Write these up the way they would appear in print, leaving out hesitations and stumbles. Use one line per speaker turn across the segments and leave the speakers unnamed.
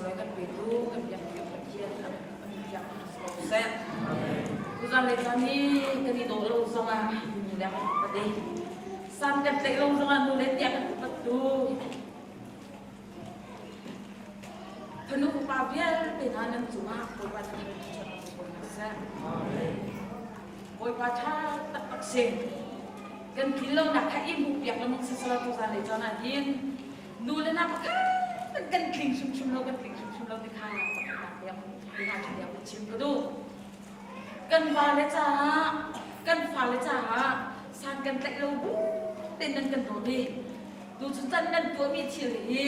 sunglawi kan petu kan biak Pathian a biak ko seh. Tuzan le caan hi kan i dawh lo zongah nu le kan upat i san kan tlaih lo zongah nu le tiah kan upat tu fanu upa vialte hna nan cungah Bawipa nan ko hna seh. Bawipa ṭha taktak si. Kan phil lonak kha i hmuhpiak lengmang si selaw tuzan le caan ah hin nu le na pakhat kan tling hrimhrim lo kan tling hrimhrim lo ti kha pakhatnak tiang hna tiang chim ka duh. Kan va le caah kan fale caah san kan tlaih lo bu tein nan kan dawt i tuchun chan nan tuahmi thil hi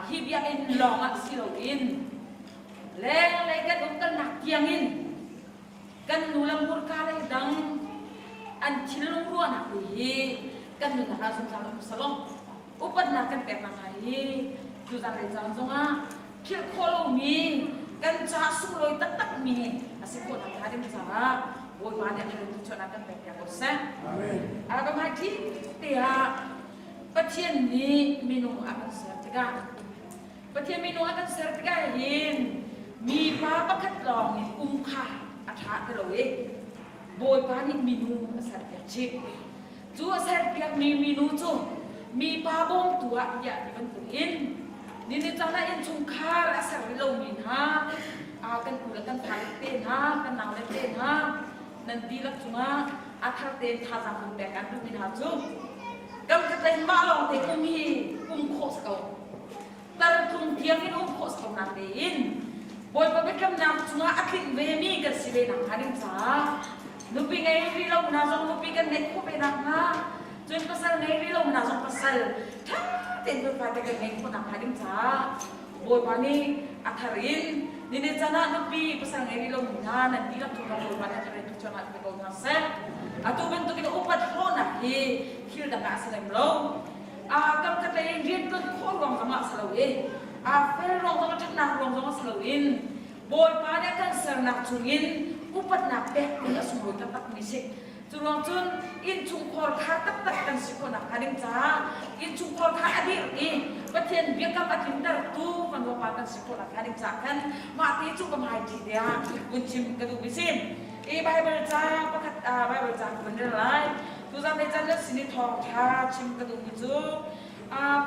hi biakinn lawng ah si loin lenglei kan umkalnak tiangin kan nu le hmurka lei dang an thinlung ruahnak hi kan nunnak ah zungzal um salong upatnak kan peknak hna hi tuzan lei caan zongah philh khawh lomi kan ca sunglawi taktakmi a si khawh nakhnga ding caah Bawipa nih a kan tuchuahnak kan pek piak ko seh. Amen. A ka hmai te ah Pathian nih minung a kan ser tikah Pathian minung a kan ser tikah hin mipa pakhat lawng in um kha a ṭha ti lo i Bawipa nih minung a serpiak chih. Cu a serpiakmi minu cu mipa bawmtu ah tiah ti bantukin ninicang ah innchungkhar a ser rih lomi hna kan u le kan fa te hna kan nau le te hna nan dihlak cungah a thar tein thazaang kan pek an duhmi hna cu kam khat lei mah lawng te um hi um khawh si ko tartlung tiang in um khawh si ko nak tein Bawipa biakamnak cungah a tlinh ve mi kan si ve nakhnga ding caah nupi ngei rih lo hna zong nupi kan ngeih khawh ve nakhnga cun pasal ngei rih lo hna zong pasal ṭha tein fate kan ngeih khawh nakhnga ding caah Bawipa nih a thar in nini can ah nupi pasal ngei rih lo hna nan dihlak cung Bawipa nih a thar in thuchuan ah pe ko hna seh. Atu bantukin upat hlawhnak hi thil dang ah a si lem lo. Kam khat lei in rian ṭuan khawh ruang zong ah si lo i fel ruang zong a ṭhatnak ruang zong ah si loin Bawipa nih a kan sernak chungin upatnak pek ding a sunglawi taktakmi si. Cu ruang cun innchungkhar kha taktak kan si khawh nakhnga ding caah innchungkhar kha a dirh i Pathian biakam a tlintertu kan Bawipa kan si khawh nakhnga ding caah khan mah ti cu ka hmai ṭi tiah vun chim ka duhmi si. I Bible ca pakhat Bible ca ka vun rel lai. Tuzan lei can na sin i thawngṭha chim ka duhmi cu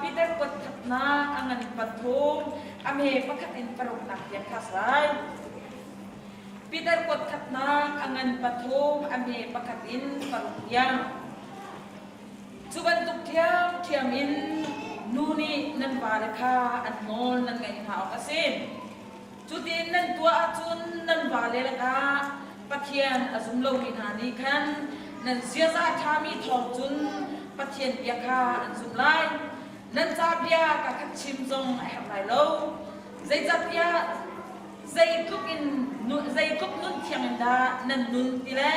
Peter kuat khatnak a ngan pathum a me pakhat in paruknak tiang kha sai. Peter kuat khatnak a ngan pathum a me pakhat in paruk tiang. Cu bantuk ṭhiamṭhiam in nu nih nan vale kha an nawl nan ngaih hna awk a si. Cutin nan tuah ahcun nan vale lakah Pathian a zum lomi hna nih khan nan ziaza a ṭhami thawng cun Pathian bia kha an zumh lai. Nan ca bia ka khat chim zong a herh lai lo. Zeicahtiah zeitluk in zeitluk nun thiang in dah nan nun ti le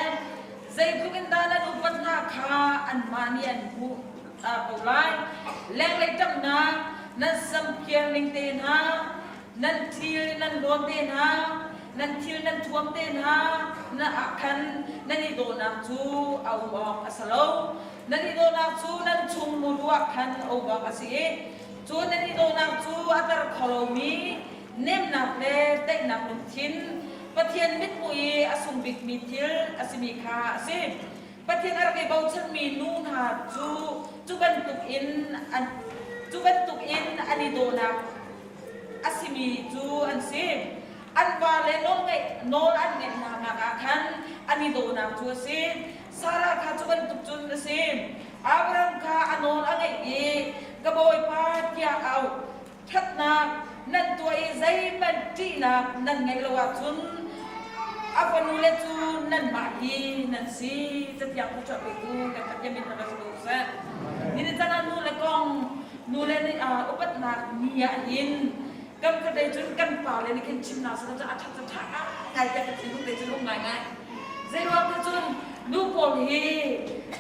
zeitluk in dah nan upat hna kha anmah nih an hmuh ko lai. Lenglei ṭamhnak nan samphir ning te hna nan thil nan lawn te hna, nan thil nan thuam te hna na ah khan nan i dawhnak cu a um awk a si lo. Nan i dawhnak cu nan chung muru ah khan a um awk a si i cu nan i dawhnak cu a tar kho lomi nemnak le daihnak lungthin Pathian mithmuh i a sung bikmi thil a simi kha a si. Pathian a rak i bochanmi nu hna cu cu bantuk in an cu bantuk in an i dawhnak a simi cu an si. An vale nawl nawl an ngeih hnanak ah khan an i dawhnak cu a si. Sarah kha cu bantuk cun a si. Abraham kha a nawl a ngeih i ka bawipa tiah a auh. Ṭhatnak nan tuah i zeihmanh ṭihnak nan ngeih lo ahcun a fanule cu nanmah hi nan si. Cathiang thluachuah petu kan Pathian min rak si ko seh. Nihin caan ah nu le kong nu le nih upatnak ni ah hin kam khatlei cun kan pale nih khin chimnak sila cu a ṭhat cu ṭha ngai tiah ka thinlung te cun um ngaingai. Zeiruang ti cun nu pawl hi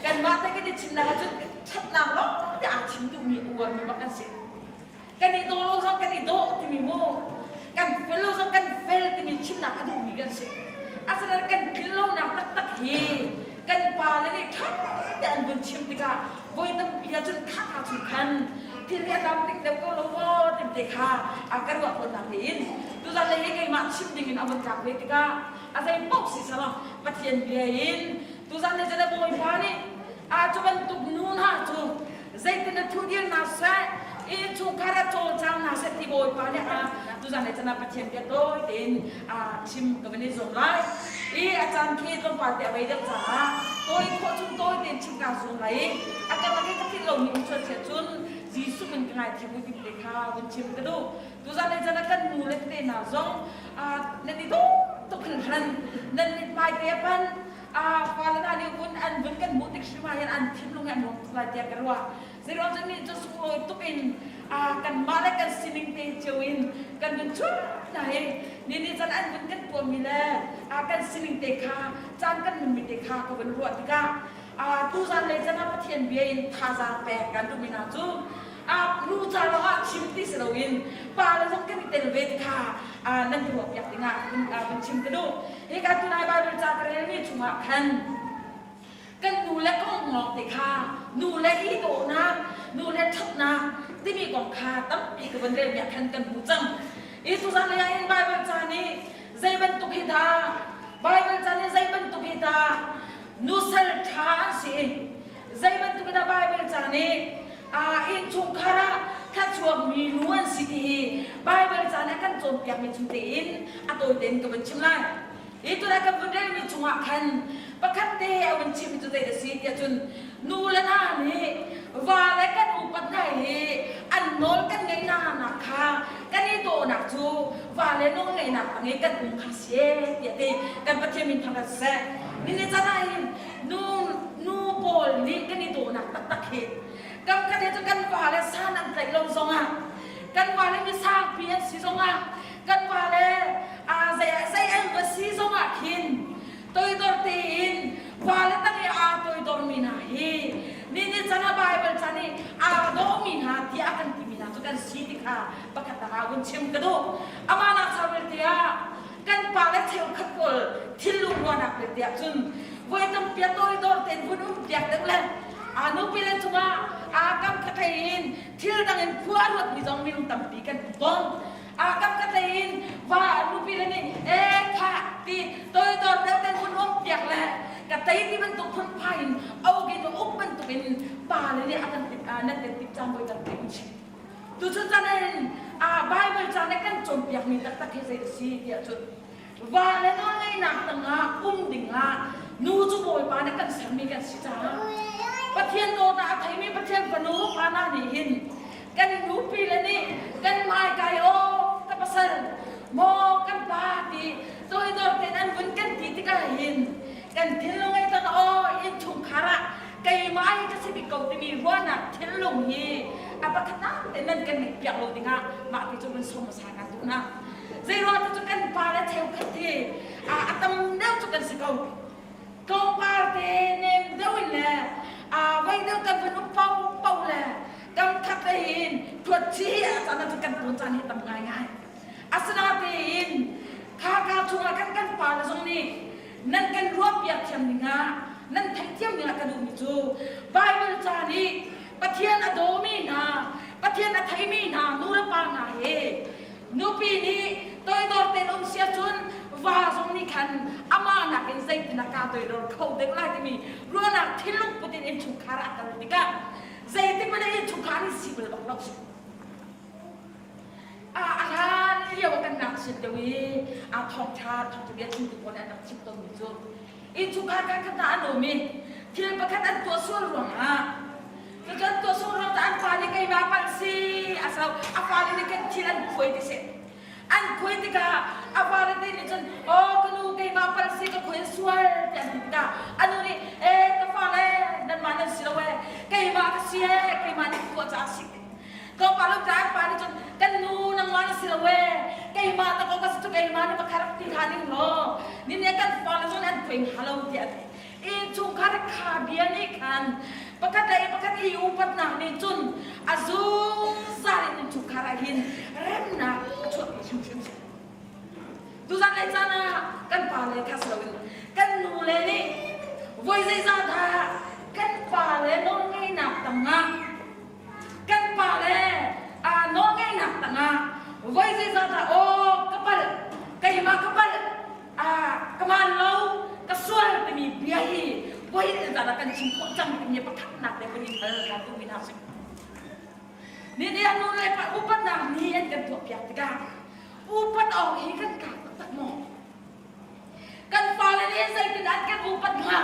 kanmah te kan i chimnak ahcun ṭhatnak lawng te aa chim duhmi uarmi bak kan si. Kan i daw lo zong kan i dawh timi mu kan fel lo zong kan fel timi chimnak a duhmi kan si. Asinain kan tlin lonak taktak hi Kan pa le nih ṭha te an vun chim tikah voi tampi ahcun kha kha chung khan thil hi a tlamtling deuh ko lo maw timte kha a ka ruah tawnnak tein tuzan lei hi keimah chim ding in a vun tlak ve tikah a zei paoh si selaw Pathian bia in tuzan lei cun Bawipa nih a cu bantuk nu hna cu zeitin na thudir hna seh innchungkhar ah cawlcang hna seh ti Bawipa nih a tuzan lei cun Pathian bia tawi tein a chim ka van i zuam lai i a caan khi tlawmpal te a vei deuh caah tawi khawh chung tawi tein chim kaa zuam lai i a karlak i ka philh lomi um sual siah cun Jesuh min ka ngaithiam u ti te kha vun chim ka duh. Tuzan lei caan ah kan nu le tete hna zong nan i dawh tuk hringhran nan mithmai te a panh fale hna nih vun an vun kan hmuh tik hrim ah hin an thinlung hi an nuam tuk lai tiah ka ruah. Zeiruang cun nih cu sunglawi tuk in kanmah le kan sining te cio in kan vun chuah hna hi ni ni caan an vun kan tuahmi le kan sining te kha caan kan nunmi te kha ka vun ruah tikah tuzan lei caan ah Pathian bia in thazaang pek kan duhmi hna cu nu ca lawngah chim ti si loin pa le zong kan i tel ve ti kha nan ruah piak dingah vun chim ka duh. Hika tunai Bible ca ka relmi chungah khan kan nu le kong ngawk te kha nu le i dawhnak nu le ṭhatnak timi kong kha tampi ka vun relmi ah khan kan hmu cang. I tuzan lei ah hin Bible ca nih zei bantuk hi dah Bible ca nih zei bantuk hi dah nusal ṭha an si zei bantuk dah Bible ca nih innchungkhar ah thluachuakmi nu an si ti hi Bible ca nih a kan cawnpiakmi chung tein a tawi tein ka vun chim lai. Hi tulai kan vun relmi chungah khan pakhat te a vun chimmi cu zei a si tiah cun nu le hna nih va le kan upat hna hi an nawl kan ngeih hna nak kha kan i dawhnak cu va le nawl ngeihnak tang i kan um kha si tiah ti kan Pathian min thangṭhat siseh. Nini chan ah hin nu nu pawl nih kan i dawhnak taktak hi kam khat he cu kan va le san an tlaih lo zongah kan va le mi sangpi an si zongah kan va le zei zei an va si zongah khin toidor tein va le tang i aa toidormi hna hi ni ni chan ah Bible chan i aa dawmi hna tiah a kan timi hna cu kan si ti kha pakhat ah vun chim ka duh. Amah nak sau vialte ah kan pa le cheukhat pawl thinlung ruahnak vialte ah cun voi tampi a toidor tein vun um piak deuh le aa nupi le cungah aa kam khathei in thil dang in khua a ruatmi zong minung tampi kan um tawn. A kam ka tlei in va nupi le nih e kha ti toidor deuh ten hun um piak le ka tei ti bantuk phunphai in ogin uk bantuk in pa le nih a kan tip nan kan tip caan voi tampi um chim. Tuchun caan hin Bible ca nih kan cawnpiakmi taktak hi zei a si tiah cun va le nawlngeihnak tangah um dingah nu cu Bawipa nih kan sermi kan si caah Pathian dawtnak a theimi Pathian fanu pa hna nih hin kan nupi le nih kan hmaikai aw ka pasal maw kan pa ti toidor tein an vun kan ti tikah hin kan thinlung ei tan aw innchungkhar ah keimah hi ka si bik ko timi ruahnak thinlung hi a pakhat te nan kan ngeih piak lo dingah mah ti cu vun som hmasa kan duh na zei ruang cu kan pa le cheukhat hi a tam deuh cu kan si ko tlawmpal te nem deuh in le a voi deuh kan vun um pau pau le kam khat lei in thuat chi a caan ah cun kan tuan caan hi tam ngaingai asinatein kha ka chungah kan kan pa le zong nih nan kan ruahpiak thiam dingah nan theihthiam dingah ka duhmi cu Bible ca nih Pathian a dawmi hna Pathian a theimi hna nu le pa hna he Nupi nih toidor tein um si ahcun va zong nih khan amah nakin zeitin ah kaa toidor kho deuh lai timi ruahnak thinlung put in innchungkhar ah a kal tikah zeitik hmanh ah innchungkhar in si bal bak lo si. A hlan lio ah kan ngakchiat lio i a thawngṭha thawngṭha bia chimtu pawl nih an rak chim tawnmi cu innchungkhar kha khat ah an um i thil pakhat an tuah sual ruangah Cucun tuahsawh ram an pa nih keimah palh si a sau a fale nih kan thil an khuai ti si an khuai tikah a fale te nih cun aw ka nu keimah palh si ka khuai sual tiah an ti tikah a nu nih e ka fale nanmah nan si lo e keimah ka si e keimah nih tuah caah si tlawmpal lo an pa nih cun kan nu nangmah na si lo e keimah ta ko ka si cu keimah nih ka rak ti hlah ning law nin kan fale cun an khuai hnga lo tiah a ti Innchungkhar kha bia nih khan pakhat le pakhat i upatnak nih cun a zungzal in innchungkhar ah hin remnak a chuahpi hrimhrim. Tuzan le caan ah kan pa le kha si loin kan nu le nih Voi zeizah dah kan pa le nawlngeihnak tangah kan pa le nawlngeihnak tangah voi zeizah dah aw ka palh keimah ka palh ka maan lo ka sual timi bia hi voi zeizah dah kan chim khawh cang timi pakhatnak le kan i hal kan duhmi hna si. Ni nih nu le pa upatnak ni an kan tuahpiak tikah upat awk hi kan tlak taktak maw? Kan fale nih zeitin an kan upat hnga?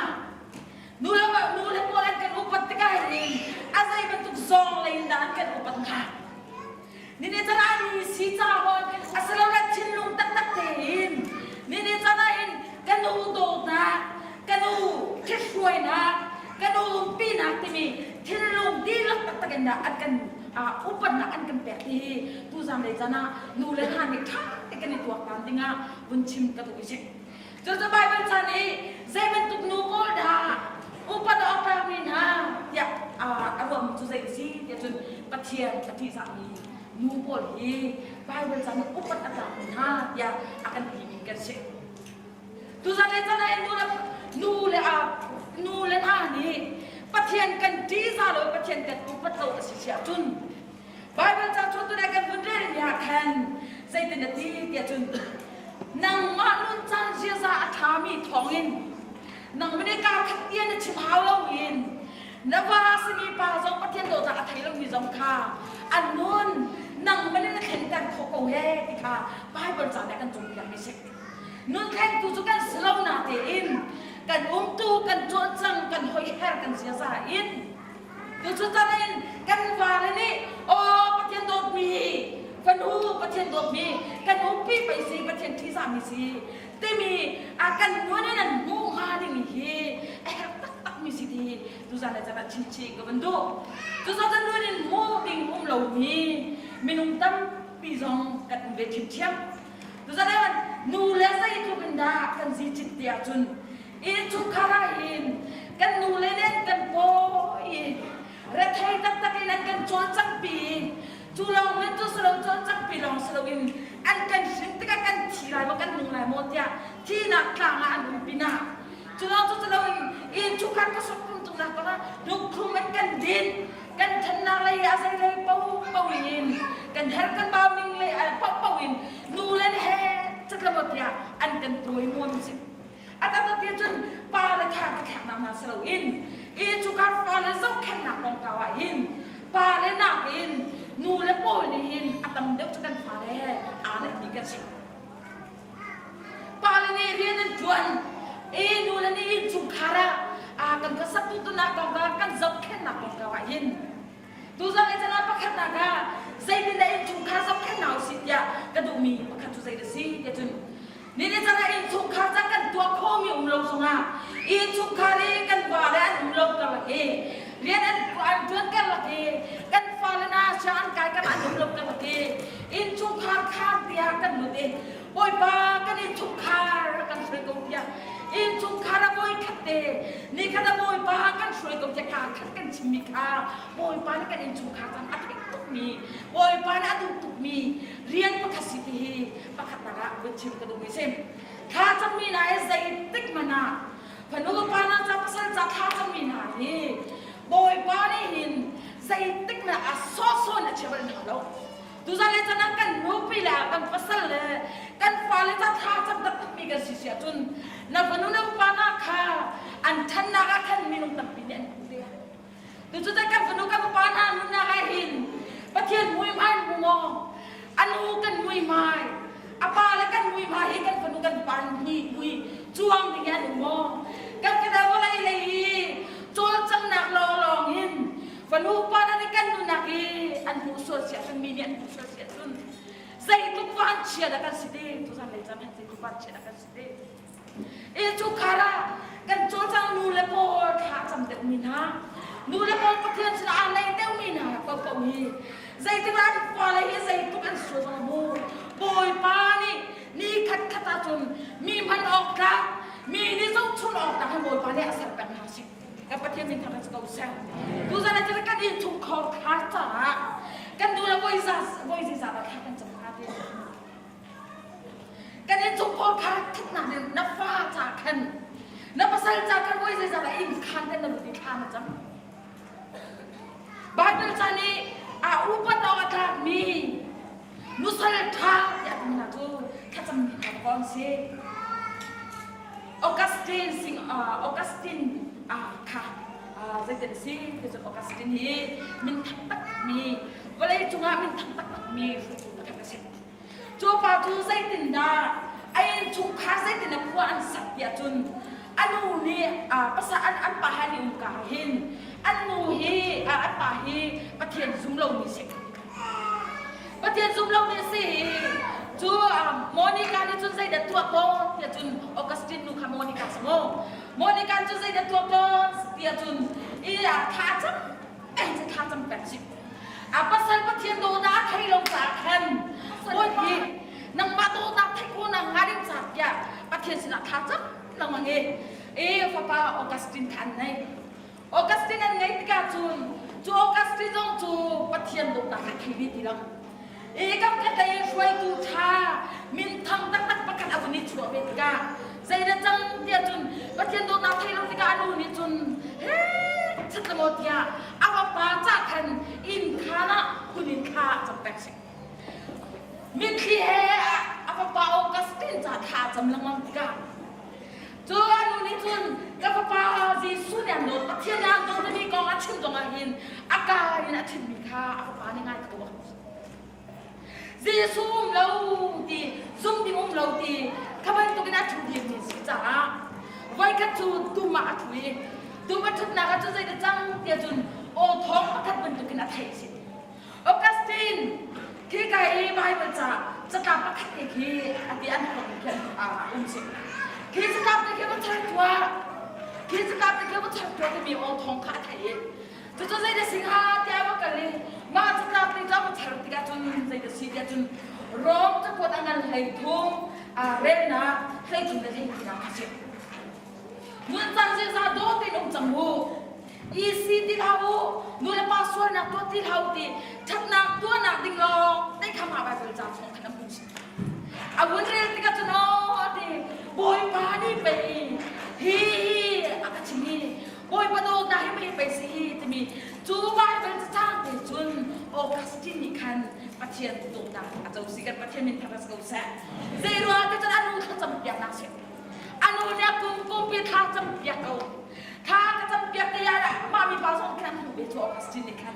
Nu le nu le pawl an kan upat tikah hin a zei bantuk zawng lei in dah an kan upat hnga? Nini chan ah ni si ca maw asilole thinlung taktak tein nini chan ah hin ka nu dawtnak, ka nu thithruainak, ka nu umpinak timi thinlung dihlak taktak in dah an kan upatnak an kan pek ti hi tuzan lei chan ah nu le hna nih ṭha te kan i tuaktan dingah vun chim ka duh i si. Cucu Baibal chan i zei bantuk nu pawl dah upat awk tlakmi hna tiah a ruahmi cu zei a si tiah cun Pathian a ṭihzahmi nu pawl hi Baibal chan i upat a tlakmi hna tiah a kan timi kan si. Tuzan le chan ah nu le nu le a nu le hna nih Pathian kan ṭihzah lo Pathian kan upat lo a si si ahcun Baibal ca cu tunai kan vun rel mi ah khan zeitin a ti tiah cun nangmah nun caan ziaza a ṭhami thawngin nangmah nih kaa khat tiah na chim hau loin na va simi pa zong Pathian dawtnak a thei lomi zong kha an nun nangmah nih na thlenter khawh ko he ti kha Baibal ca nih a kan cawnpiakmi si. Nun thlengtu cu kan si lo natein kan umtu kan cawlcang kan hoiher kan ziaza in Tucun in kan vale nih aw Pathian dawtmi fanu Pathian dawtmi kan umpi pei si Pathian ṭihzahmi si timi a kan nuan in an hmuh hnga ding hi a herh taktakmi si ti tuzan le caan ah chimchih ka van duh. Cucaah nuan in hmuh ding um lomi minung tampi zong kan um ve ṭhiamṭhiam. Tuzan ah nu le zeitluk in dah kan zi cit ti ahcun Innchungkhar ah hin kan nule nih an kan pawi i rethei taktak in an kan cawlcanghpi i cu lawng men cu si lo cawlcanghpi lawng si loin an kan hrin tikah kan thi lai maw kan nung lai maw tiah thihnak tlang ah an um pinah cu lawng cu si loin innchungkhar ka sok tum tung nak ah hnukthum an kan din kan thannak lei ah zei lei paohpaoh in kan her kan bau ning lei paohpaoh in nu le he catlamo tiah an kan tuai muam si A taktak ti cun pa le kha ka thlaknak hna si loin innchungkhar fale zohkhenhnak kongkau ah hin pa le nakin nu le pawl nih hin a tam deuh cu kan fale aa neihmi kan si. Pa le nih rian an ṭuan i nu le nih innchungkhar ah kan khuasak tutunak kongkau kan zohkhenhnak kongkau ah hin Tuzan i cana pakhatnak ah zeitindah innchungkhar zohkhenhnak usih tiah ka duhmi pakhat cu zei a si tiah cun ni ni cana innchungkhar ca kan tuah khawhmi um lo zongah innchungkhar i kan vale an um lo karlak i rian an an ṭuan karlak i kan fale na sia an kai kar an um lo karlak i innchungkhar khar tiah kan lut i Bawipa kan innchungkhar kan hruai ko tiah innchungkhar a voi khat te ni khat a Bawipa kan hruai ko tiah kaa khat kan chimmi kha Bawipa nih kan innchungkhar caan a theih tukmi Bawipa nih a duh tukmi rian pakhat si ti hi pakhatnak ah vun chim ka duhmi si thla cammi hna hi zeitik hmanh ah fanu pa na ca pasal ca thla cammi hna hi Bawipa nih hin zeitik hmanh ah a sawhsawh in a chia bal hna lo Tuzan le chan ah kan nupi le kan pasal le kan fale ca thla cam taktakmi kan si si ahcun na fanu na upa na kha an ṭhannak ah khan minung tampi nih an hmuh te. Tucu kan fanu kan upa hna nunnak ah hin Pathian muihmai hmu maw? A nu kan muihmai, a pa le kan muihmai hi kan fanu kan pa hi mui cuang ding an um maw? Kan kada vawlei lei i cawlcanghnak lawnglawng in Fanu pa na nih kan nunak i an hmuh sual siah cun mi nih an hmuh sual siah cun zeitluk vanchia dah kan si te tuzan lei caan han zeitluk vanchia dah kan si te i cu khar ah kan cawlcang nu le pawl thla cam deuh mi hna nu le pawl Pathian sinah aa naih deuh mi hna paohpaoh hi zeitik an fale hi zeitluk an sual zong mu Bawipa nih ni khat khat ahcun mi hman awk tlak mi nih zohchun awk tlak hi Bawipa nih a ser peng hna si Kan Pathian min thangṭhat si ko seh. Tuzan ah kan innchungkhar khar caah kan nu le voi za voi zeizah dah thla kan cam hnga ti. Kan innchungkhar khar thatnak nih na fa ca khan. Na pasal ca khan voi zeizat ah inn khan te na lut i thla na cam. Bible ca nih a upat awk a tlakmi nusal ṭha tiah timi hna cu thlacammi hna kong si. Augustine sing uh, Augustine ah kha uh, zeitin a si ti cu Augustine hi min thang takmi vawlei cungah min thang taktakmi hruaitu pakhat a si. Cu pa cu zeitindah a innchungkhar zeitin a khua an sak tiah cun a nu nih pasal an, an pa he an i um ka hin an nu hi an pa hi Pathian zum lomi si. Pathian zum lomi a si i cu Monica nih cun zeidah tuah tawn tiah cun Augustine nu kha Monica si mu. Monica cu zeidah tuah tawn tiah cun i thla cam peng cu thla cam peng si. A pasal Pathian dawtnak a thei lo caah khan Bawipa nangmah dawtnak theih khawhnak hnga ding caah tiah Pathian sinah thla cam lengmang i i fapa Augustine kha an nei. Augustine an ngeih tikah cun cu Augustine zong cu Pathian dawtnak kha thei ve ti lo. I kam khatlei in hruaitu ṭha minthang taktak pakhat a vun i chuah ve tikah zeidah cang tiah cun Pathian dawtnak thei lo tikah a nu nih cun he chat le maw tiah a vapa cah khan inn khaan ah hun in thla a cam pek si. Mitthli he a fapa Augustine ca thla a cam lengmang tikah cu a nu nih cun ka fapa Jesuh nih an dawt Pathian nih an dawt timi kong a chim zong ah hin a ka in a chimmi kha a fapa nih ngai ko Jesuh um lo ti zum ding um lo ti kha bantukin a ṭhu dirmi si caah voikhat cu dum ah a ṭhu i dum a ṭhutnak ah cun zeidah cang tiah cun aw thawng pakhat bantukin a theih si Augustine khi ka i Bible ca catlap pakhat te khi a ti an thawk khi a um si khi catlap te khi va char tuah khi catlap te khi va char tuah timi aw thawng kha a theih i Cucu zeidah si hnga tiah va kal i mah catlap te cu a va char tikah cun zeidah si tiah cun Rom cakuat a ngan 13 relnak 13 le 14 kha si. Nuncan ziaza dawh tein um cang u. Isi ti hlah u, nu le pa sualnak tuah ti hlah u ti ṭhatnak tuahnak ding lawng te kha mah Baibal ca chung khan a hmu. A vun rel tikah cun aw ti Bawipa nih pei hi hi a ka chim hi Bawipa dawtnak hi mei pei si hi timi cu Baibal cacang te cun Augustine nih khan Pathian dawtnak a co si kan Pathian min thangṭhat ko seh. Zei ruang te cun a nu thlacam piaknak si. A nu nih a kum kumpi thla cam piak ko. Thla ka cam piak te ah mah mipa zong khan hmuh ve cu Augustine nih khan.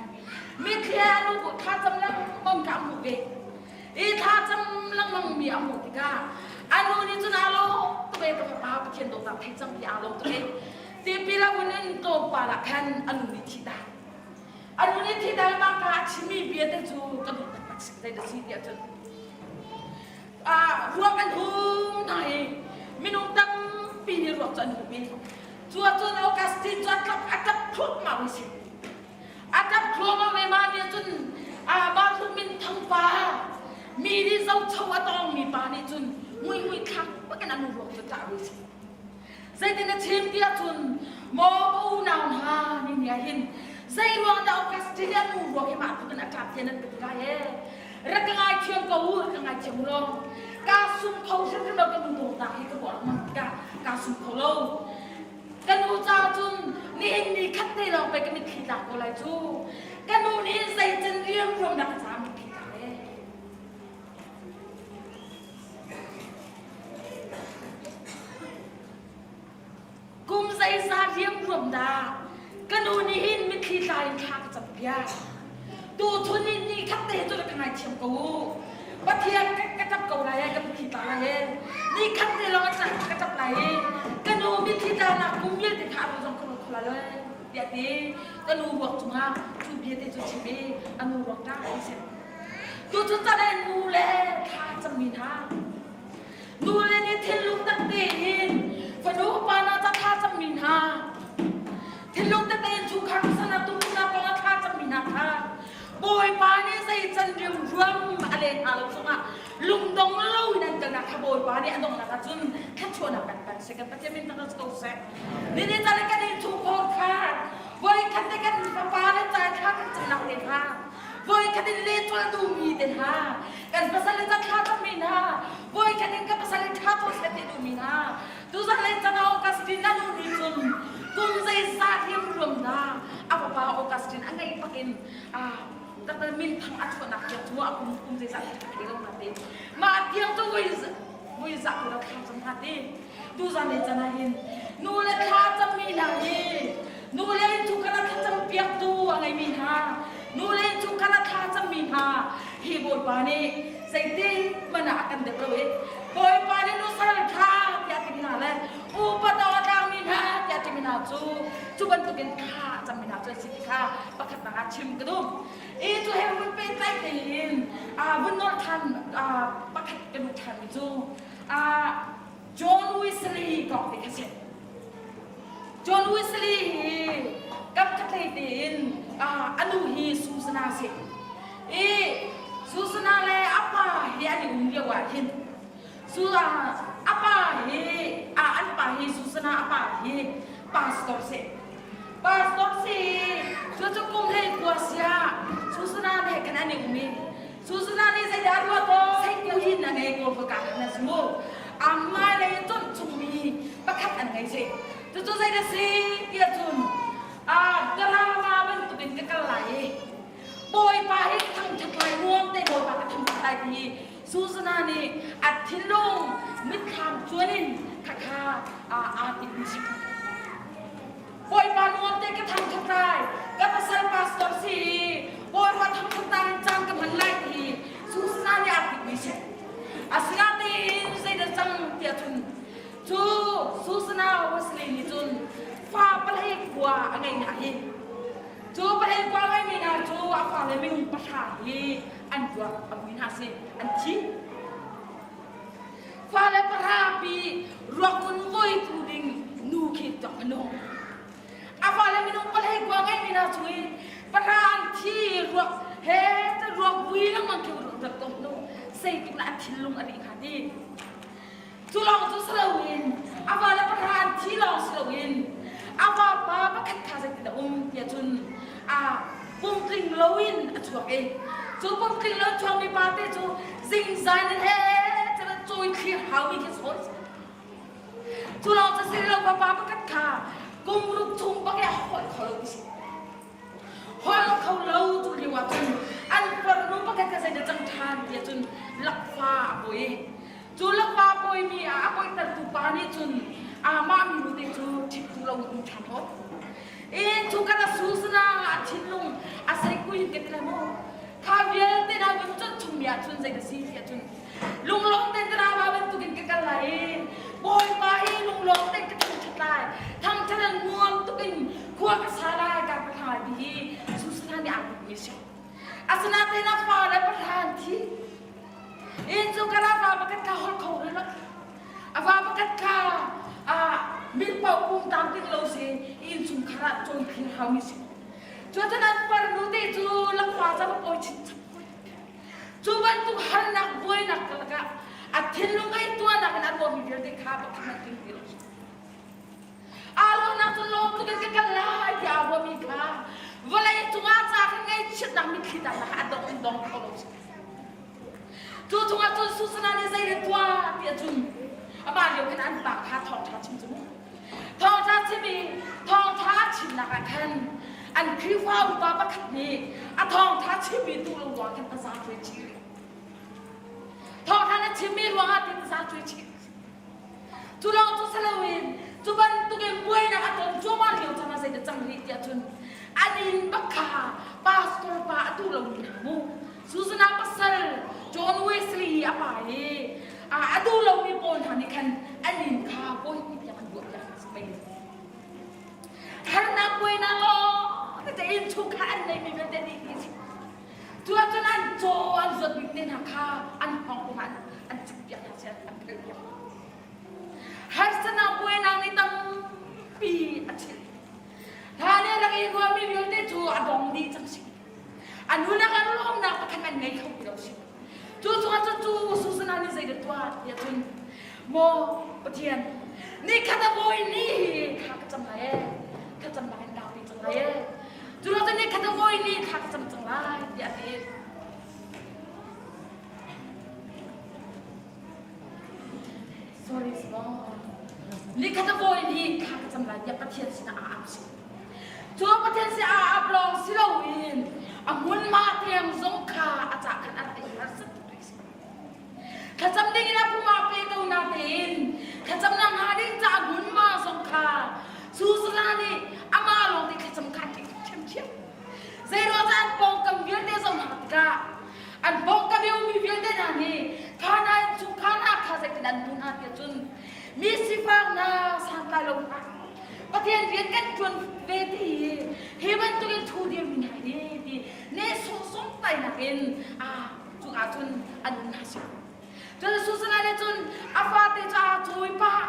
Mitthli a nu thla cam lengmang kha a hmuh ve. I thla cam lengmang mi a hmuh tikah a nu nih cun aa lawm tuk e ka fapa Pathian dawtnak thei cang ti aa lawm tuk e. Tipil a vun in tlawmpal ah khan a nu nih thi ta. A nu nih thi ta mah ka a chimmi bia te cu ka duh taktak si zei dah si tiah cun ah ruak an hum hna i minung tampi nih ruak cu an hum i cu ahcun Augustine cu a tlap a tlap thluahmah mi si. A tlap thluahmah ve ma nih cun mah tluk min thangpa mi nih zohcho a tawngmi pa nih cun nguingui thlak bakin a nu ruak cu tlah ve si. Zeitin a chim tiah cun maw ka unau hna ni ni ah hin zei ruang dah Augustine a nu ruak hi mah tluk in a ṭap tiah nan ka ti lai ee rak ka ngaithiam ko u rak ka ngaithiam u law kaa sum kho hrimhrim lo ka nu dawtnak hi ka ruah lengmang tikah kaa sum kho lo ka nu caah cun nihin ni khat te lawng pei ka mitthli tlak ko lai cu ka nu nih zeitin riamruam dah ka caah mitthli tlak ee Kum zeizat riamruam dah ka nu nih hin mitthli tla in thla ka campiak. Tuchun ni ni khat te cu ka ngaithiam ko u. Pathian ka ṭap ko lai ka mitthli tla lai e. Ni khat te lawng ka ṭap lai i ka nu mitthli tlanak kum vialte kha a zong ka ruat kho lai lo tiah ti ka nu ruak cungah cu bia te cu chim i a nu ruak ṭah an si. Tuchun caan ah nu le thla cammi hna nu le nih thinlung tak tein fanu pa na ca thla cammi hna thinlung tak tein chungkhar sana tumnak kong a thla cammi hna kha Bawipa nih zei can riamruam a len hna lo zongah lungdong lo in an kalnak kha Bawipa nih a donghnak ah cun thluachuahnak kan pan seh kan Pathian min thangṭhat ko seh ni caan kan in chungkhar kha voi khat te kan fapa le cai thla kan camnak te hna Voikhat in lehcual duhmi te hna. Kan pasal le ca thla cam mi hna, voikhat in ka pasal le ṭha ko seh ti duh mi hna, tuzan le cang Augustine na nu nih cun kum zeizat riamruam dah a fapa Augustine a ngeih bak in taktak minthang a chuahnak tiang cu a kum kum zeizat ṭha thei lo hna te. Mah tiang cu voi voi zah ko dah thla cam hna te. Tuzan le chan ah hin nu le thla cammi hna hi nu le innchungkhar ah thlacam piaktu a ngeimi hna nu le innchungkhar ah thla cammi hna hi Bawipa nih zeitin hmanh ah a kan dep lo i Bawipa nih nu sal ṭha tiah timi hna le upa tawng a tlangmi hna tiah timi hna cu cu bantukin thla a cammi hna cu an si ti kha pakhatnak ah chim ka duh. I cu he vun pehtlaih tein vun nolh ṭhan pakhat ka duh ṭhanmi cu John Wesley kong te kha si. John Wesley hi kapkhatlei tein a nu hi Susanna si. I Susanna le a pa hi an i um lio ah hin a pa hi an pa hi Susanna a pa hi pastor si. Pastor si cucu kum hlei kua sia Susanna he khan an i um i Susanna nih zeidah a ruah to Seiku hin a ngei kawl ka khan a si mu. Amah lei cawnh chungmi pakhat an ngei si. Cucu zeidah si tiah cun drama bantukin ka kal lai i Bawipa hi ka thangṭhat lai nuam te Bawipa ka thangṭhat lai ti Susanna nih a thinlung mitthlam cuan in khakha aa timmi si. Bawipa nuam te ka thangṭhat lai ka pasal pastor si i Bawipa thangṭhat in caan ka hman lai ti Susanna nih aa timmi si. Asinain zeidah cang tiah cun cu Susanna Wesley nih cun fa palei khua a ngei hna i cu palei khua a ngeimi hna cu a fale minung pahra hi an ruak a vui hna si an thi. Fale pahra pi ruak mun voitu ding nu khi tok a nung. A fale minung palei khua ngeimi hna cu i pahra an thi ruak he ruak vui lengmang khi rak tok nu zeitik na a thinlung a ri kha ti. Cu lawng cu si loin a va le pahra an thi lawng si loin a vapa pakhat kha zeitin a um tiah cun a pumtling loin a chuak i cu pumtling lo chuakmi pa te cu zingzan in he cun cawi thlir haumi khi sawi cu lawng cu si lo vapa pakhat kha kum ruk chung bak i a holh kho lo ti si holh kho lo tu lio ah cun an farnu pakhat kha zeidah cang ṭhan tiah cun lakfa a pawi Cu lakfa pawimi ah a pawihtertu pa nih cun amah minu te cu ṭhittu lo in um ṭhan hawt. In cu kan a susana a thinlung a seikui in ka ti lai maw? Kha vialte na vun conh chungmi ah cun zei ka si ti ahcun lunglawm tein drama bantukin ka kal lai i Bawipa hi lunglawm tein ka thangṭhat lai. Thangṭhat in nuam tukin khua ka sa lai ka ka thla ti hi Susana nih aa timhmi a si. Asinain a fa le pahra an thi. Inn cu ka fa pakhat kha holh kho rih lo. A fa pakhat kha min paoh pum tam ting lo si innchungkhar ah cawnphir haumi si. Cuacun an farnu te cu lakfa ca va pawi chinchin. Cu bantuk harnak buainak karlak ah a thinlung ai tuahnak in a ruahmi vialte kha pakhat hmanh tling ti lo. Aa lawhnak cu lawm tuk in ka kal lai tiah aa ruahmi kha vawlei cungah ca kan ngaihchiatnak mitthli tlaknak a dong in dong kho lo si. Cu chungah cun Susana nih zei he tuah tiah cun amah lio khan an pa kha thawngṭha chim cu mu. Thawngṭha chim i thawngṭha a chimnak ah khan an Khrihfa upa pakhat nih a thawngṭha chimmi tu lo ruang khan taza cuai chih. Thawngṭha na chimmi ruangah tin taza cuai chih. Cu lawng cu si loin cu bantukin buainak a ton cuahmah lio caan ah zeidah cang rih tiah cun an inn bak kha pastor pa a duh lomi hna mu Susanna pasal John Wesley a pa i a duh lomi pawl hna nih khan an inn kha bawi tiang an buah piak si pei harnak buainak lawng te inn chung kha an neimi vialte dih ti si cu ahcun an caw an zuat bik te hna kha an hngawng te hna an cik piak hna si an phel piak harsatnak buainak nih tampi a chilh hlan i rak i ruahmi vialte cu a dong dih cang si a nunak an lawmnak pakhat an ngei kho ti lo si cu cungah cun cu Susana nih zeidah tuah tiah cun maw Pathian ni khat a bawi ni hi thla ka cam lai ee thla cam nak in kaupi cang lai ee cu lo cun ni khat a bawi ni thla ka cam cang lai tiah a ti. maw? Nikhat a bawi nih thla ka cam lai tiah Pathian sinah aa ap si. Cu Pathian sin aa ap lawng si loin a hmunhma tiang zong kha a cah khan a rak i harsat tuk rih si. Thlacam ding in a pum ah pe ko natein thlacamnak hnga ding caah hmunhma zong kha Susana nih amah lawng te thlacam kha a ṭih ṭhiamṭhiam. Zeiruang an pawngkam vialte zoh hna tikah an pawngkam i ummi vialte hna nih kha hna in chung kha hna kha zeitin an hmuh hna tiah cun mi sifak hna santlai lo hna Pathian rian kan ṭuan ve ti hi hi bantukin thu dirmi hna hi ti nehsawh songtainak in cu ah cun an um hna si. Cun Susana nih cun a fate cu aa cawi pah,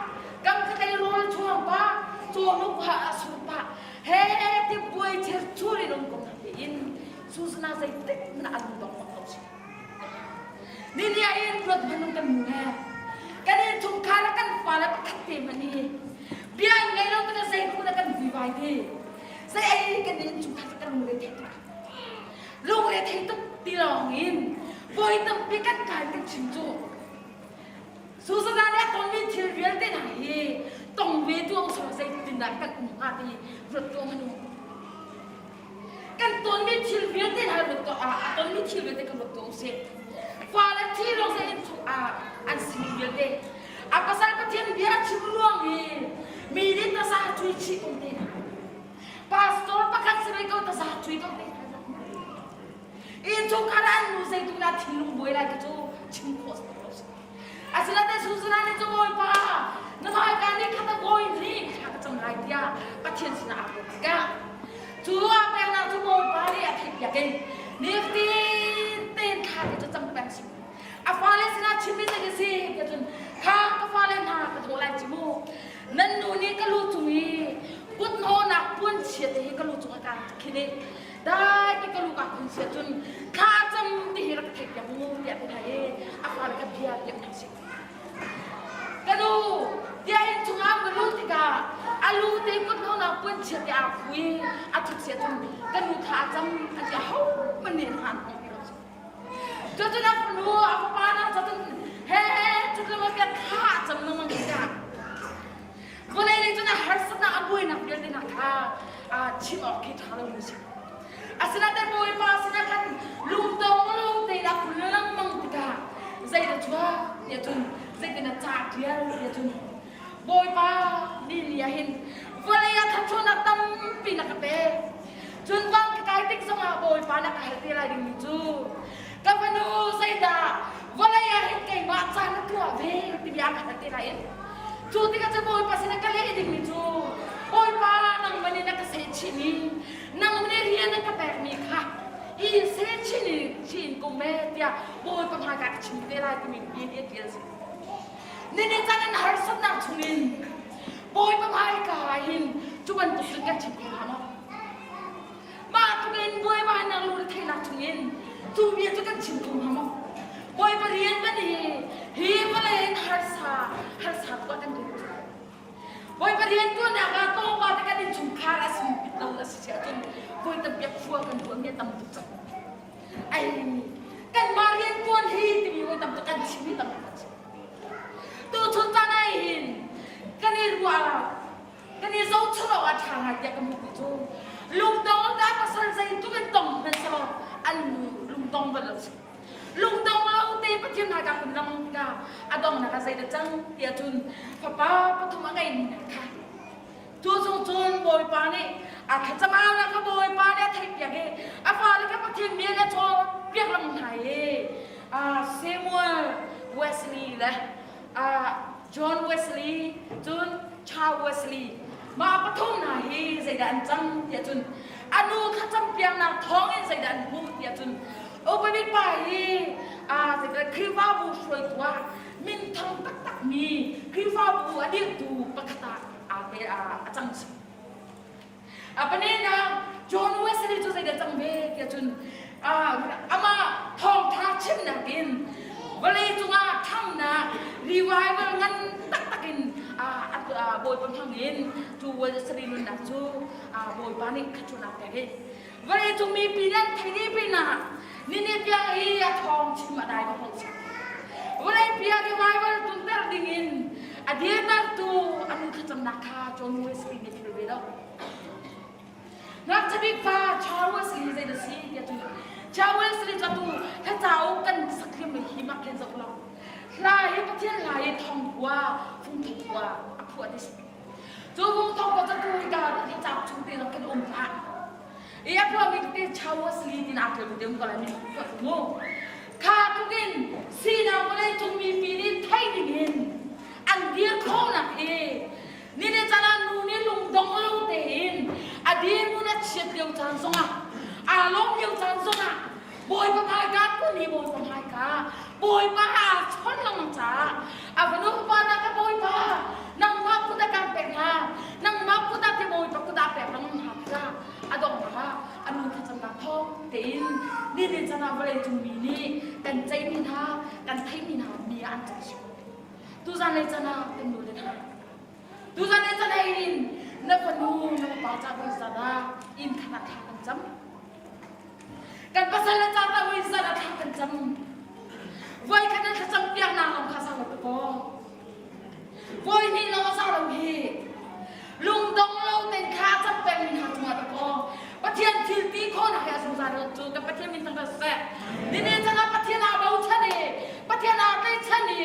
kam khatlei rawl chuang pah, cawhnuk ha a sur pah, he ti buai chirchur in um ko hna tiin Susana zeitik hmanh ah a lung dong bak lo si. Ni ah in ruat hmanh kan nu he kan innchungkhar le kan fale pakhat te hmanh hi bia an ngei lo tikah zei hmun ah kan vuivai ti zei ei kan innchungkhar kan lungre thei tuk lungre thei tuk ti lawng in voi tampi kan kai kan chim cu Susana nih a tonmi thil vialte hna hi tong ve tu ang sawh zeitindah kan um hnga ti ruat tuah hmanh u. Kan tonmi thil vialte hna ruat tuah ah a tonmi thil vialte kan ruat tuah usih. Fale thi lawng zei in chung ah an simi vialte a pasal Pathian bia chim ruang i mi nih taza cui chih ko te hna. Pastor pakhat si ve ko taza cui ko te hna. Innchungkhar ah an nu zeitu dah thinlung buai lai ti cu chim khawh si lo si. Asinain Susanna nih cun Bawipa na hmaika nih khat a kawi ni thla ka cam lai tiah Pathian sinah aa pek tikah cu aa peknak cu Bawipa nih a theihpiak in nifatin tein thla te cu cam peng si. A fale sinah chimmi zei ka si tiah cun kha ka fale hna ka thawh lai ci mu nan nu nih ka lu cung i kuthnawhnak puanchia te hi ka lu cung a ka khin i Dai te ka lu ka khun sia cun thla cam ti hi rak theih piak mu tiah ti hna i a fale ka bia tiah hna si. Ka nu tiah in chungah ka lu tikah a lu te kut hno puan chia te aa phu i a thut sia cun ka nu thla a cam an ti ho man nih an han hong ti lo si. Cu cun a fanu a fapa na cun he cu tlung a thla a cam na mang tikah Vawlei lei cun a harsatnak a buainak vialte hna kha chim awk khi ṭha lomi a si. Asinain Bawipa sinah khan lungtong lo tein a phun lengmang tikah zei na chuak tiah cun zeitin na ca ṭial tiah cun Bawipa ni ni ah hin vawlei ah thluachuahnak tampi na ka pek. Cun van ka kai tik zongah Bawipa na ka hal te lai dingmi cu ka fanu zeidah vawlei ah hin keimah ca na tuah ve timi a ka hal te lai in Cu tikah cu Bawipa sinah ka leh dingmi cu Bawipa nangmah nih na ka sehchihmi nangmah nih rian na ka pekmi kha i sehchin in chin ko me tiah Bawipa hmaika ka chim te lai timi bia hi a ṭial si. Nini caan in harsatnak chungin Bawipa hmaika ah hin cu bantuk cun kan chim kho hnga maw? Mah tluk in Bawipa nak lungre theihnak chungin cu bia cu kan chim kho hnga maw? Bawipa rian kan hi hi vawlei in harsa harsa tuk ah kan rian cu. Bawipa rian tuahnak ah tawpa te kan innchungkhar a si pit lo a si si ahcun voi tampi khua kan ruahmi a tam tuk cang. Ai kanmah rian tuan hi timi voi tam tuk kan chim hi tam tuk cang. Tuchun caan ah hin kan i ruah Kan i zohchunh awk a ṭha ngai tiah ka hmuh ti cu lungdong dah pasal zeitluk in tong hmanh selaw an lungdong bal lo si. Lungdong lo te Pathian hmaika kun lang tikah a donghnak ah zeidah cang tiah cun fapa pathum a ngeimi hna kha cu chung cun Bawipa nih a thlacam aunak kha Bawipa nih a theihpiak i a fale kha Pathian bia le cawnpiak lengmang hna i Samuel Wesley le John Wesley cun Charles Wesley mah pathum hna hi zeidah an cang tiah cun a nu thlacam piaknak thawngin zeidah an hmuh tiah cun upabik pa hi zeidah Khrihfabu hruaitu ah minthang taktakmi Khrihfabu a dirhtu pakhat ah aa te a cang si. A pahnihnak John Wesley cu zeidah cang ve tiah cun amah thawngṭha chimnak in vawlei cungah ṭhangnak revival ngan taktak in Bawipa hmang in cu Wesley nunnak cu Bawipa nih khachunak pek i vawlei cung mipi nan thei dih pinah nini tiang i a thawng chim a dai bak lo. Vawlei pi ah revival tunter dingin. A dirtertu a nu thlacamnak kha John Wesley nih a philh ve lo. Ngakchia bik pa Charles Wesley zei dah si tiah cun Charles Wesley cu atu hla cauk kan sak hlim hi mak khin zoh lo. Hla hi Pathian hla hi thongkua fung thongkua a phuah ti si. Cu fung thongkua cu tu hi ka hla cauk chung te zong kan um hlah. I a phuahmi tete Charles Wesley tin aa tel deuh ko lai mi phuah cu mu. Kha tlukin sinak vawlei cung mipi nih theih dingin an dir khawhnak hi Ni le caan ah nu nih lungdong lo tein a dirhmun a chiat lio caan zongah aa lawm lio caan zongah Bawipa hmaika kun hi Bawipa hmaika Bawipa aa chon lengmang caah a fanu fapa hna kha Bawipa nangmah kut ah kaan pek hna nangmah kut ah ti Bawipa kut ah pek lengmang hna tikah a donghnak ah a nu thlacamnak thawng tein ni le caan ah vawlei cung mi nih kan ceihmi hna kan theihmi hna mi ah an cang si. Tuzan lei can ah kan nu le hna. Tuzan lei can in na fanu na fapa ca voi zat ah inn khat ah thla kan cam. Kan pasal le ca ta voi zat ah thla kan cam. Voi khat in thlacam piak nak lawng kha sa lo kaw. Voi hnih lawng sa lo hi. Lungdong lo ten kha cam peng mi hna cungah ta kaw. Pathian thil ti khawhnak he a zungzal lo cu kan Pathian min thangṭhat seh. Nine chan ah Pathian aa bochan i Pathian aa tlaihchan i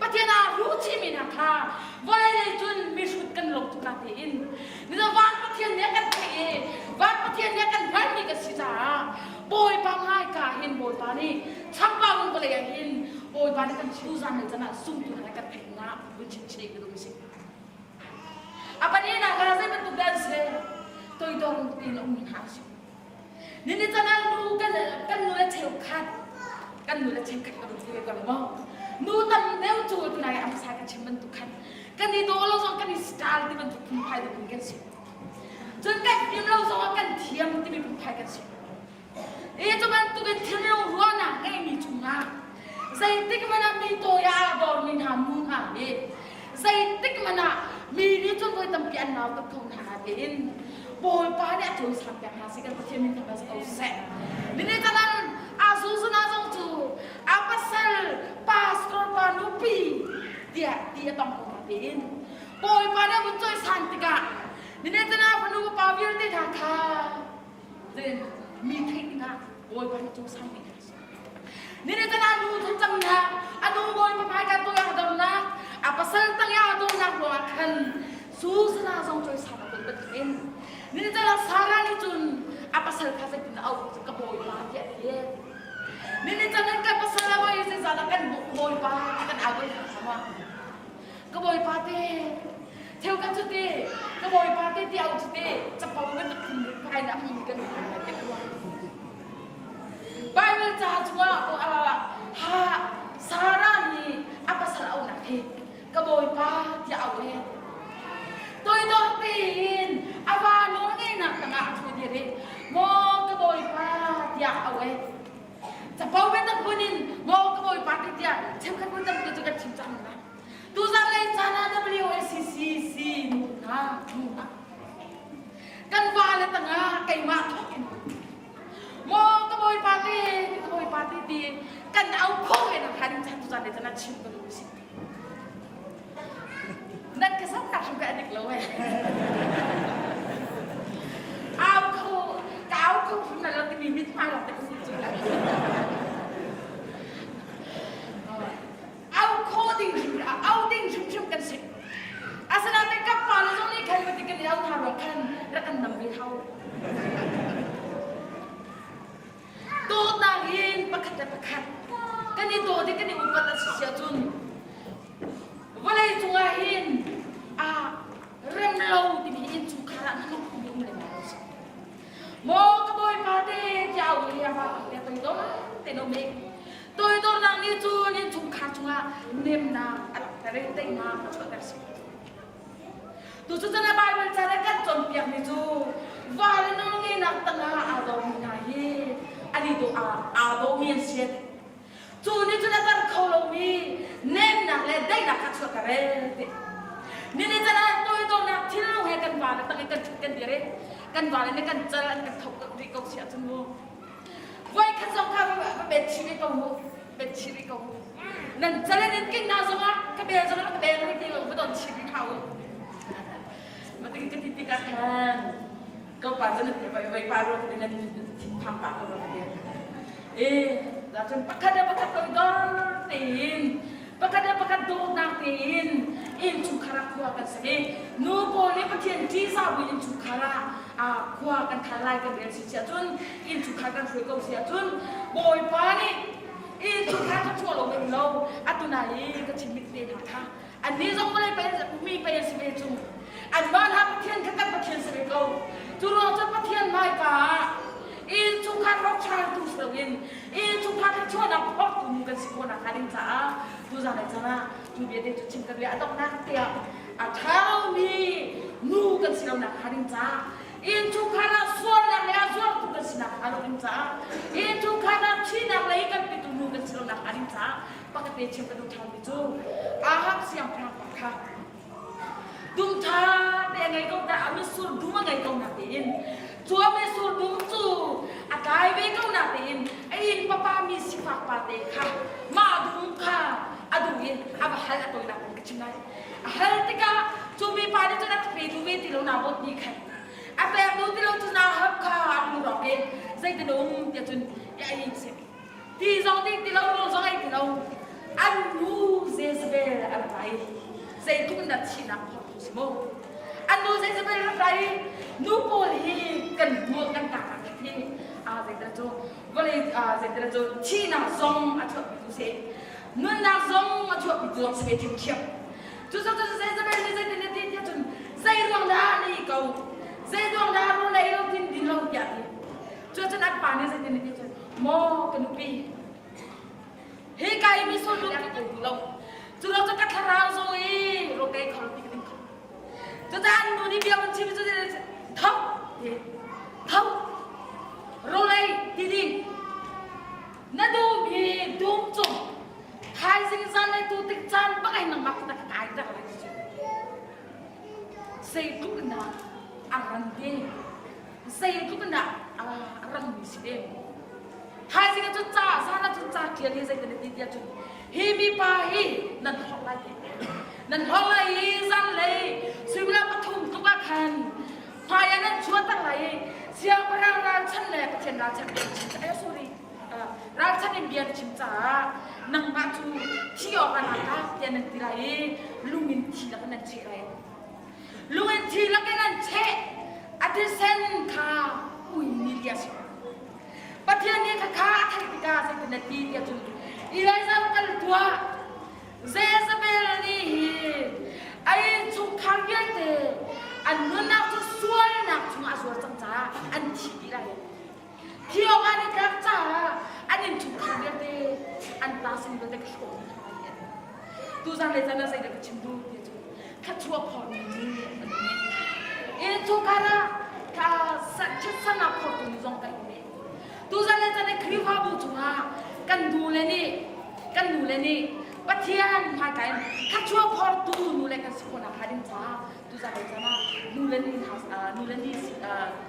Pathian aa ruhchihmi hna kha vawlei lei cun mihrut kan lo tuk tein nizo van Pathian nih a kan theih i van Pathian nih a kan hngalhmi kan si caah Bawipa hmaika hin Bawipa nih chambau in vawlei ah hin Bawipa nih kan tuzan le can ah zumtu hna kan theihnak vun chimchih ka duh si. A pahnihnak ah zei bantuk dah an si? Toidor tein a ummi hna an si. Nini chan ah nu kan kan nu le cheukhat kan nu le cheukhat ka ti ve ko lo maw? Nu tam deuh cu tunai am sa ka chim bantuk khan kan i daw lo zong kan i style ti bantuk phunphai tu kan si. Cun kan fim lo zong ah kan thiam timi phunphai kan si. I cu bantukin thinlung ruahnak ngeimi cungah zeitik hmanh ah mi tawi ah aa dormi hna nu hna nih zeitik hmanh ah mi nih cun voi tampi an nautat kho hna tiin Bawipa nih a cawisan pek hna si kan Pathian min thangṭhat si ko seh. Nini canan Azuzuna zong cu a pasal pastor pa nupi tiah ti a tong ko hna tiin Bawipa nih a vun cawisan tikah nini canan fanu pa vialte hna kha mi theih dingah Bawipa nih cawisan ding a si. Nini can a nu thlacamnak, a nu Bawipa hmaika tuah a dornak, a pasal tang i aa dornak ruangah khan Susanna zong cawisan a ton bantukin nini can ah Sarah nih cun a pasal kha zeitin a auh cu ka Bawipa tiah a ti. Nini can in kan pasal a voi zeizah dah kan Bawipa ti kan au voi hna sama. Ka Bawipa te, theu kan cu te, ka Bawipa te ti au cu te, capo bantuk phun phai na hmangmi kan um te ka ruah. Bible ca chungah ha Sarah nih a pasal auhnak hi ka bawipa tiah auh le toidor tein a va nawlngeihnak tangah a ṭhu dir i maw ka bawipa tiah auh e capo biatak phun in maw ka bawipa ti tiah cheukhat mun tampi cu kan chim cang hna tuzan lei caan ah WACCC nu hna nu hna kan va le tangah keimah thawk in Maw ka bawipa te ka bawipa te ti kan au kho ve na khan chan tu zan le chan chim ka duh si. Nan ka zat tak hrim ka adik lo eh. Au kho ka au kho hrim na lo timi mit hmai lawng te ka hmuh cu. Au kho ding hrim au ding hrimhrim kan si. Asinain kan pa le zong nih khan pati kan i au hna ruang khan rak kan nam ve hau. Dawtnak in pakhat le pakhat kan i dawt i kan i upat a si sia cun vawlei cungah hin a rem lo timi innchungkhar ah hnok mi um lengmang lo si. Maw ka bawipa te tiah au i a pa te toidor te no me toidornak nih cun innchungkhar cungah nemnak a langhter i teinak a chuahter si. Tucu cun a Bible ca le kan cawnpiakmi cu va le nawlngeihnak tangah aa dormi hna hi an i dawh aa dawhmi an si. Cu nih cun a tar kho lomi nemnak le daihnak kha chuahter ee ti. Nini can ah toidornak thinlung he kan va le tang i kan ṭhut kan dir i kan va le nih kan cal an kan tho rih ko si ahcun mu. Voikhat zong kha va bet chih ve ko mu. Bet chih rih ko. Nan calen in king na zongah ka bel zongah ka bel rih ti lo va don chih rih hau. Mating ka ti tikah khan ko pa cu nan vai vai pa ro nan thin phang pa ko ro te. E da cun pakhat le pakhat toidor tein pakhat le pakhat dawtnak tein innchungkhar ah khua kan sak i nu pawl nih Pathian ṭihzah buin innchungkhar ah khua kan khal lai kan rel si ahcun innchungkhar kan hruai ko si ahcun Bawipa nih innchungkhar ka chuah lo men lo atu na i ka chim mit te hna kha annih zong vawlei pei mi pei an si ve cu anmah hna Pathian kha kan Pathian si ve ko cu ruang cun Pathian hmaika ah innchungkhar rochaltu si loin innchungkhar thluachuahnak phortu nu kan si khawhnak hnga ding caah tuzan le caan ah cu vialte cu chim kan le a donghnak tiah a ṭhalomi nu kan si lonak hnga ding caah innchungkhar ah sualnak le a zuartu kan sinak hnga lo ding caah innchungkhar ah thihnak lei kan pitu nu kan si lonak hnga ding caah pakhat te chim ka duh ṭhanmi cu Ahab siangpahrang pa kha Dum ṭha te a ngei ko dah a mitsur dum a ngei ko na tiin cu a mitsur dum cu a tlai ve ko na tiin a inn papa mi sifak pa te kha mah dum kha a duh in a va hal a toinak kong ka chim lai. A hal tikah cu mipa nih cun a pe duh ve ti lo na bawt ni khan a pek duh ti lo cu na hap kha a lung rawk i zeitin a um tiah cun a in seh. Ti zong ding ti lo, rawl zong ei ti lo. An nu Jezebel an rai. Zeitluk in dah thihnak phortu si mu. An nu Jezebel rak rai. Nu pawl hi kan hmuh kan tak ah hi a zeidah cu vawlei zeidah cu thihnak zong a chuahpitu si. Nunnak zong a chuahpitu zong si ve thiamthiam. Cu cu Jezebel nih zeitin a ti tiah cun zei ruang dah na ih ko? Zei ruang dah rawl ei lo tin din lo tiah ti. Cucun an pa nih zeitin a ti cun, Maw ka nupi, hi ka i mi sullu ka ko duh lo. Cu lo cu ka thlarau zaw i rawkei kho ti ka ding kho. Cucaah an nu nih bia an chim cu tho ti tho rawlei ti ding na dum hi dum cung thaizing zan le tu tik caan bak ai nangmah ka kai tak lai cu zeitluk in dah a ran te Zeitluk in dah a rangmi si ve. Thaizing ah cun ca zan ah cun ca ṭial hi zeitin a ti tiah cun hi mipa hi nan hlorh lai ti. Nan hlorh lai i zanlei suimilam pathum tluk ah khan hmai ah nan chuahter lai i siangpahrang ralchan le Pathian ralchan bia chim eh sorry ralchan in bia na chim caah nangmah cu thi awk ah naa tlak tiah nan ti lai i lung in thi lakin nan cheh lai. Lung in thi lakin an cheh. A thisen kha ui nih ti a si. Pathian nih khakha a theih tikah zeitin a ti tiah cun Elijah kal tuah. Jezebel nih hi a innchungkhar vialte an nunnak cu sualnak chungah a zuar cang caah an thi dih lai. Thi awk an i tlak caah an innchungkhar vialte an pa sin vialte ka hrawh dih hna lai. Tuzan le zan ah zeidah ka chim duh ti cu thluachuah phormi nu an um i innchungkhar ah thitsanak phortu nu zong kan um i tuzan le zan i Khrihfabu chungah kan nu le nih kan nu le nih Pathian hmaika in thluachuah phortu nu le kan si khawhnak hnga ding caah tuzan le zan ah nu le ni nu le ni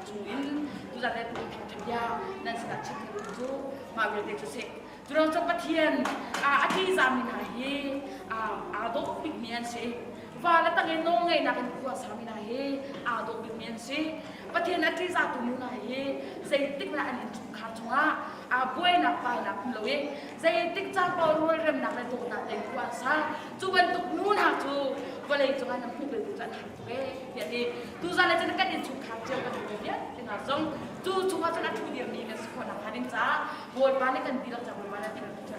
chung in tuzan le thangṭhat bia nan sinah chim cu mah vialte cu si Curuang cu Pathian a ṭihzahmi hna hi aa dawh bikmi an si. Va le tang in nawlngeihnak in khua sami hna hi aa dawh bikmi an si. Pathian a ṭihzahtu nu hna hi zeitik dah an innchungkhar chungah aa buainak vainak um lo i zeitik caan paoh rualremnak le dawtnak tein khua an sa. Cu bantuk nu hna cu vawlei cungah nan hmuh bal cu an har tuk ee tiah ti. Tuzan le cun kan innchungkhar cio kan hmuh vialte hna zong cu chungah cun a ṭhu dirmi kan si khawh nakhnga ding caah Bawipa nih kan dihlak ca Bawipa nih a